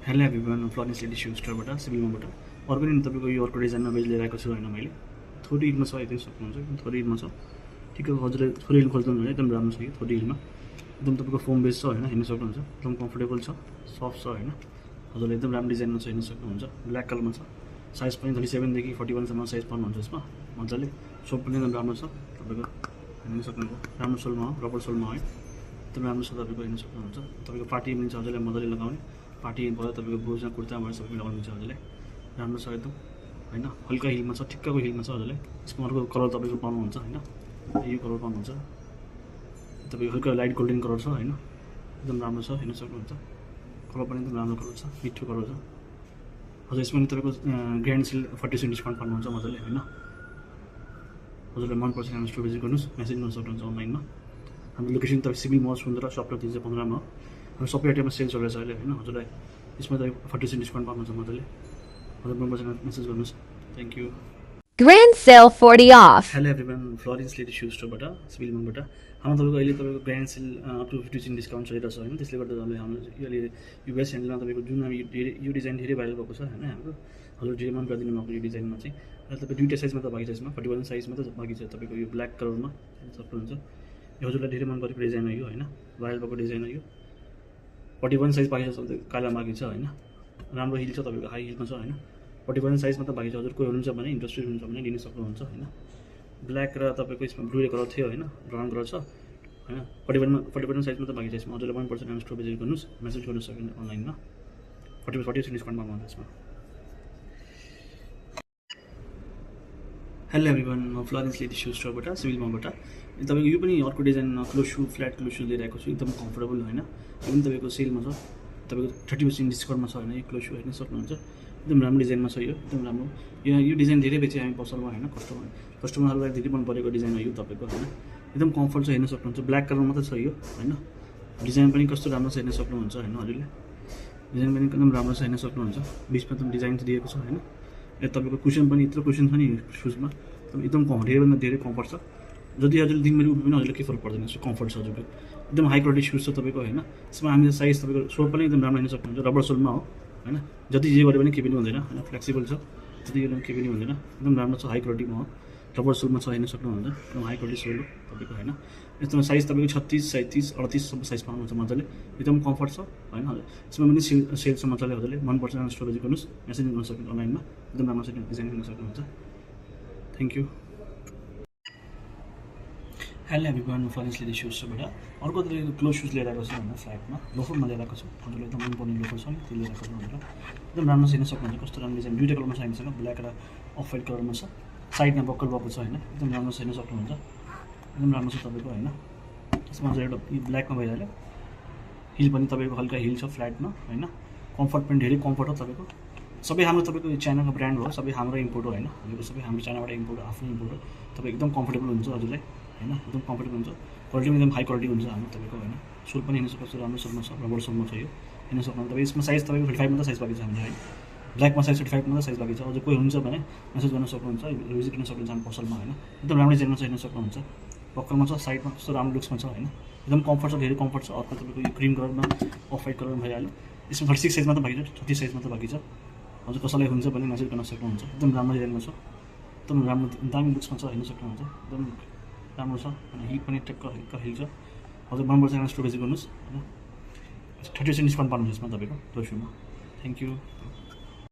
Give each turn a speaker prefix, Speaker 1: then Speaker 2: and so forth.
Speaker 1: Hello everyone, Florence lady shoe स्टोरबाट सिभिलमाबाट अर्को दिन तपाईँको यो अर्को डिजाइनमा बेज लिएर आएको छु होइन। मैले थोरै हिलमा छ, हेर्दै सक्नुहुन्छ एकदम थोरै हिलमा छ। ठिकै हजुरले थोरै हिल खोज्नुहुन्छ भने एकदम राम्रो छ यो थोरै हिलमा। एकदम तपाईँको फोम बेस छ होइन, हेर्न सक्नुहुन्छ एकदम कम्फर्टेबल छ, सफ्ट छ होइन। हजुरले एकदम राम्रो डिजाइनमा छ, हेर्न सक्नुहुन्छ ब्ल्याक कलरमा छ। साइज पनि 37 देखि 41सम्म साइज पाउनुहुन्छ यसमा मजाले। सोल पनि एकदम राम्रो छ तपाईँको, हेर्न सक्नुहुन्छ राम्रो सोलमा हो, रबर सोलमा है, एकदम राम्रो छ तपाईँको, हेर्न सक्नुहुन्छ। तपाईँको पार्टी पनि छ हजुरले मजाले लगाउने, पार्टी भयो तपाईँको ब्लाउजमा कुर्तामा सबै लगाउनु हुन्छ हजुरले, राम्रो छ एकदम होइन। हल्का हिलमा छ, ठिक्कको हिलमा छ हजुरले। यसमा अर्को कलर तपाईँको पाउनुहुन्छ होइन, यो कलर पाउनुहुन्छ तपाईँको, हल्का लाइट गोल्डन कलर छ होइन, एकदम राम्रो छ, हेर्न सक्नुहुन्छ। कलर पनि एकदम राम्रो कलर छ, मिठो कलर छ हजुर। यसमा पनि तपाईँको ग्रान्ड सेल 40% डिस्काउन्ट पाउनुहुन्छ मजाले होइन। हजुरलाई मनपर्छ भने स्टोर भिजिट गर्नुहोस्, मेसेज गर्न सक्नुहुन्छ अनलाइनमा। हाम्रो लोकेसन तपाईँ सिभिल मल सुन्दर सप 315 हो। हाम्रो सबै आइटममा सेल चलिरहेछ अहिले होइन। हजुरलाई यसमा तपाईँ 40% डिस्काउन्ट पाउनुहुन्छ मजाले। हजुर मनपर्छ भने मेसेज गर्नुहोस्। Thank you.
Speaker 2: Grand sale 40 off.
Speaker 1: Hello everyone, Florence lady shoe स्टोरबाट सिभिल मलबाट हाम्रो तपाईँको अहिले तपाईँको grand sale up to 50% discount चलिरहेको छ होइन। त्यसले गर्दा हामीले हाम्रो यो अहिले युएस ह्यान्डलमा तपाईँको जुन यो डिजाइन धेरै भाइरल भएको छ होइन हाम्रो। हजुर धेरै मन गरिदिनु भएको यो डिजाइनमा चाहिँ तपाईँ दुईवटा साइजमा त बाँकी छ, यसमा 41 साइजमा त बाँकी छ तपाईँको यो ब्ल्याक कलरमा सक्नुहुन्छ। यो हजुरलाई धेरै मन परेको डिजाइन हो यो होइन, भाइरल भएको डिजाइन हो यो। 41 साइज बाँकी छ, काला बाँकी छ होइन। राम्रो हिल छ तपाईँको, हाई हिलमा छ होइन। 41 साइजमा त बाँकी छ। हजुर कोही हुनुहुन्छ भने इन्ट्रेस्टेड हुनुहुन्छ भने लिन सक्नुहुन्छ होइन। ब्ल्याक र तपाईँको यसमा ब्लू कलर थियो होइन, ब्राउन कलर छ होइन। 41 साइजमा त बाँकी छ। यसमा हजुरलाई मनपर्छ भने स्टोर भिजिट गर्नुहोस्, मेसेज गर्नु सक्नुहुन्छ अनलाइनमा। 40% डिस्काउन्ट पाउनुहुन्छ यसमा। हेलो एभ्रिवान, म फ्लोरेन्स लेडी सू स्टोरबाट सिभिल मलबाट तपाईँको यो पनि अर्को डिजाइन क्लोज सू, फ्ल्याट क्लोज सू लिएर आएको छु, एकदम कम्फर्टेबल होइन। यो पनि तपाईँको सेलमा छ, तपाईँको 30% डिस्काउन्टमा छ होइन। यो क्लोज सू हेर्न सक्नुहुन्छ, एकदम राम्रो डिजाइनमा छ यो, एकदम राम्रो। यो डिजाइन धेरै बेच्यो हामी पसलमा होइन। कस्टमरहरूलाई धेरै मन परेको डिजाइन हो यो तपाईँको होइन। एकदम कम्फर्ट छ, हेर्न सक्नुहुन्छ। ब्ल्याक कलर मात्रै छ यो होइन। डिजाइन पनि कस्तो राम्रो छ हेर्न सक्नुहुन्छ होइन। हजुरले डिजाइन पनि एकदम राम्रो छ, हेर्न सक्नुहुन्छ। बिचमा एकदम डिजाइन चाहिँ दिएको छ होइन। यो तपाईँको कुसन पनि यत्रो कुसन छ नि सुजमा, एकदम कम्फर्टेबलमा धेरै कम्फर्ट छ। जति हजुरले दिनभरि उभिनु पनि हजुरले केही फरक पर्दैन, यसो कम्फर्ट छ हजुरको, एकदम हाई क्वालिटी सुज छ तपाईँको होइन। यसमा हामीले साइज तपाईँको सोल पनि एकदम राम्रो हेर्न सक्नुहुन्छ, रबर सोलमा हो होइन। जति जे गरे पनि केही पनि हुँदैन होइन, फ्लेक्सिबल छ, जति गरे पनि केही पनि हुँदैन, एकदम राम्रो छ, हाई क्वालिटीमा हो, रबर सोलमा छ, हेर्न सक्नुहुन्छ। एकदम हाई क्वालिटी सोल हो तपाईँको होइन। यस्तोमा साइज तपाईँको 36, 37, 38सम्म साइज पाउनुहुन्छ मजाले, एकदम कम्फर्ट छ होइन। हजुर यसमा पनि सेल छ मजाले। हजुरले मनपर्छ भने स्टोर भिजिट गर्नुहोस्, मेसेज गर्न सक्नुहुन्छ अनलाइनमा, एकदम राम्रो छ, डिजाइन हेर्न सक्नुहुन्छ। Thank you. हेलो एभ्रिवान, म फ्लोरेन्स लेडी सू स्टोरबाट अर्को तपाईँको क्लोज सुज लिएर आएको छु होइन, फ्ल्याटमा लोफरमा लिएर आएको छु। हजुरले एकदम मनपर्ने लोफर छ नि, त्यो लिएर आएको छु भनेर एकदम राम्रो छ, हेर्न सक्नुहुन्छ। कस्तो राम्रो डिजाइन, दुईवटा कलरमा छ हामीसँग, ब्ल्याक र अफ वाइट कलरमा छ, साइडमा बक्कल भएको छ होइन। एकदम राम्रो छ, हेर्न सक्नुहुन्छ, एकदम राम्रो छ तपाईँको होइन। त्यसमा चाहिँ एउटा ब्ल्याकमा भइहाल्यो। हिल पनि तपाईँको हल्का हिल छ फ्ल्याटमा होइन। कम्फर्ट पनि धेरै कम्फर्ट हो तपाईँको। सबै हाम्रो तपाईँको चाइनाको ब्रान्ड हो, सबै हाम्रो इम्पोर्ट हो होइन। हजुरको सबै हाम्रो चाइनाबाट इम्पोर्ट हो, आफ्नो इम्पोर्ट हो। तपाईँ एकदम कम्फर्टेबल हुन्छ हजुरलाई होइन, एकदम कम्फर्टेबल हुन्छ। क्वालिटी पनि एकदम हाई क्वालिटी हुन्छ हाम्रो तपाईँको होइन। सोल पनि हेर्न सक्नुहुन्छ, राम्रो सोलमा छ, रबर सोलमा छ यो, हेर्न सक्नुहुन्छ। तपाईँ यसमा साइज तपाईँको 35 मात्रै साइज बाँकी छ हामीले है। ब्ल्याकमा साइज 35 मात्रै साइज बाँकी छ। अझ कोही हुन्छ भने मेसेज गर्न सक्नुहुन्छ, भिजिट गर्न सक्नुहुन्छ हाम्रो पसलमा होइन। एकदम राम्रो डिजाइनमा छ, हेर्न सक्नुहुन्छ। बक्कलमा छ, साइडमा कस्तो राम्रो लुक्समा छ होइन। एकदम कम्फर्ट छ, धेरै कम्फर्ट छ। अर्को तपाईँको यो क्रिम कलरमा अफ वाइट कलरमा भइहाल्यो। यसमा 36 साइज मात्रै बाँकी छ, 36 साइज मात्रै बाँकी छ। हजुर कसैलाई हुन्छ भने मेसेज गर्न सक्नुहुन्छ, एकदम राम्रो डिजाइनमा छ, एकदम राम्रो दामी लुक्समा छ, हेर्न सक्नुहुन्छ। एकदम राम्रो छ अनि हिल पनि टक्क हिल छ। हजुर मनपर्छ भने स्टोर भिजिट गर्नुहोस् होइन। 30% डिस्काउन्ट पाउनुहुन्छ यसमा तपाईँको क्लोज सुमा। Thank you.